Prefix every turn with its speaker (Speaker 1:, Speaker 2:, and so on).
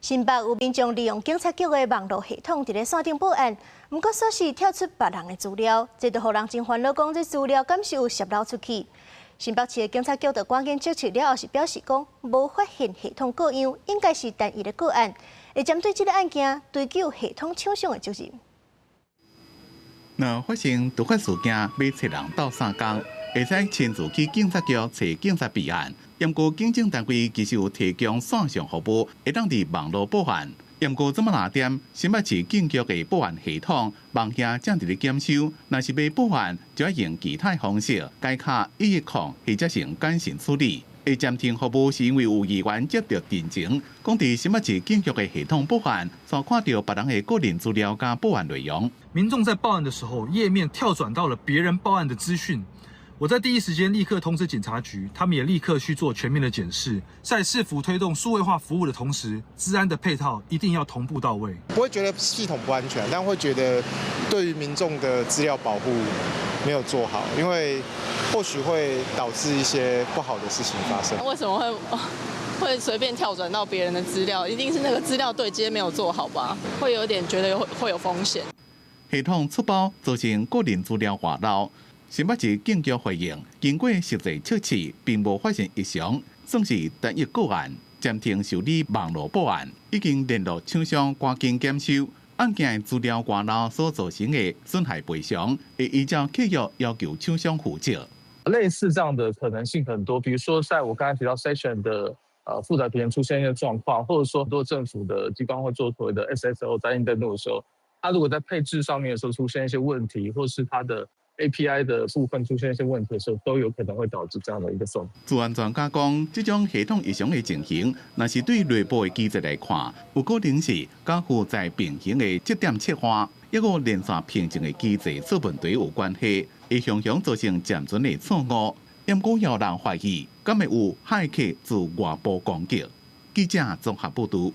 Speaker 1: 新北有民眾利用警察局的網路系統佇咧線頂報案，毋過煞是跳出別人的資料，這就予人真煩惱，講這資料敢是有洩漏出去？新北市的警察局就趕緊證實了後，是表示講無發現系統過樣，應該是單一的個案，會針對這个案件追究系統廠商的責任。
Speaker 2: 若發生突發事件，欲揣人鬥相共，會使親自去警察局揣警察備案。毋過警政單位其實有提供線上服務，會當佇網路報案。毋過這馬若點，新北市警局的報案系統目前正佇咧檢修，若是欲報案，就愛用其他方式，改敲110或者是用簡訊處理。會暫停服務是因為有議員接著陳情，講佇新北市警局的系統報案，所看著別人的個人資料佮報案內容。
Speaker 3: 民眾在報案的時候，頁面跳轉到了別人報案的資訊。我在第一時間立刻通知警察局，他們也立刻去做全面的檢視。在市府推動數位化服務的同時，資安的配套一定要同步到位。
Speaker 4: 不會覺得系統不安全，但會覺得對於民眾的資料保護沒有做好，因為或許會導致一些不好的事情發生。
Speaker 5: 為什麼會隨便跳轉到別人的資料？一定是那個資料對接沒有做好吧？會有點覺得會有風險。
Speaker 2: 系統出包造成個人資料外漏。新北市警局回應，經過實際測試，並無發現異常，算是單一個案，暫停受理網路報案，已經聯絡廠商趕緊檢修案件的資料外漏所造成的損害賠償，會依照契約要求廠商負責。
Speaker 6: 類似這樣的可能性很多，比如說在我剛才提到 session 的負載平出現一些狀況，或者說很多政府的機關會做所謂的 SSO 在印登錄的時候，它如果在配置上面的時候出現一些問題，或是它的 API 的部分出現一些問題的時候，都有可能會導致這樣的一個狀況。
Speaker 2: 資安專家講，這種系統異常的情形，若是對內部的機制來看，有可能是佮負載平衡的節點切換，抑閣連線平靜的機制出問題有關係，會常常造成暫存的錯誤。毋過有人懷疑，敢會有駭客自外部攻擊？記者綜合報導。